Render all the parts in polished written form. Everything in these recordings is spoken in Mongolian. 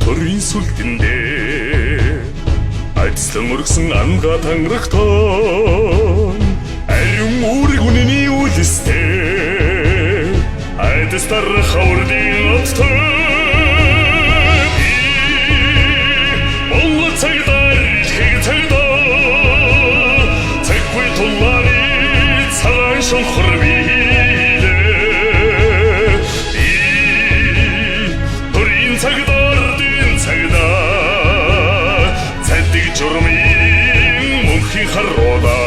Төрийн сүлдэндээ айдслан өргсөн анга танрагтан ариун үүрэг үнэний үлстэй айдас дарах хаврын оттой Монгол цагдаа дэлхийг цагдаа цаггүй тулааны цагаан шонхор биелээ. Би төрийн цагдаа ардын цагдаа цаддаг журмын мөнхийн харуудаа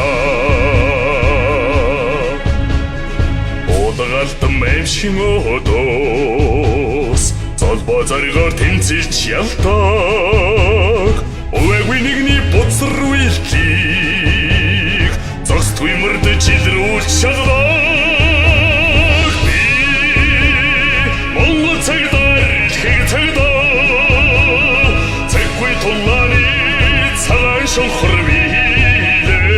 Уудагалдан аимшигын өдөөс золбоо зоригоор тэмцэж ялдаг. Увайгүй нэгний буцар үйлдлийг зогсдгүй мөрдөж илрүүлж шалгах. Би Монгол цагдаа дэлхийг цагдаа цаггүй тулааны цагаан шонхор биелээ.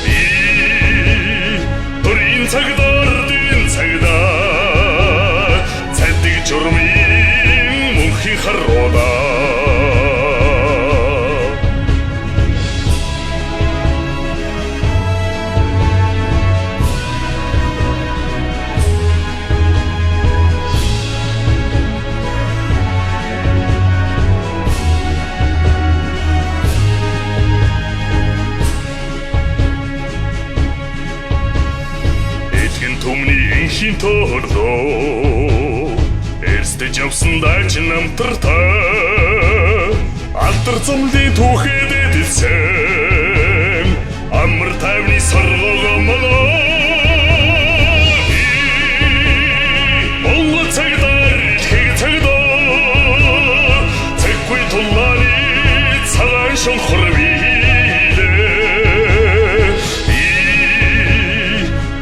Би төрийн цагдаа ардын цагдаа цаддаг журмын мөнхийн харуудаа. Элгэн түмний энхийн төрлөө эрсдэж явсан дайчин намтартай алдар зомлын түүхэд эдэлсэн амар тайвны соргоо мөгөө. Монгол цагдаа дэлхийг цагдаа цаггүй тулааны цагаан шонхор биелээ. Би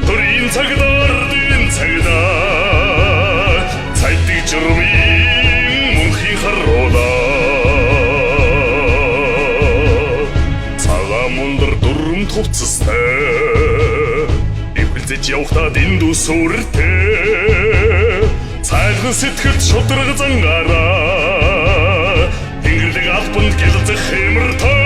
төрийн цагдаа ардын цагдаа цайдаг журмын мөнхийн харуудаа цагаан мундар дүрмт хувцастай дэвхэлзэж явхдаа дэндүү сүртэй цайлган сэтгэлд шудраг зангаараа Тэнгэрлэг албанд гэлзэх хэмэртэй.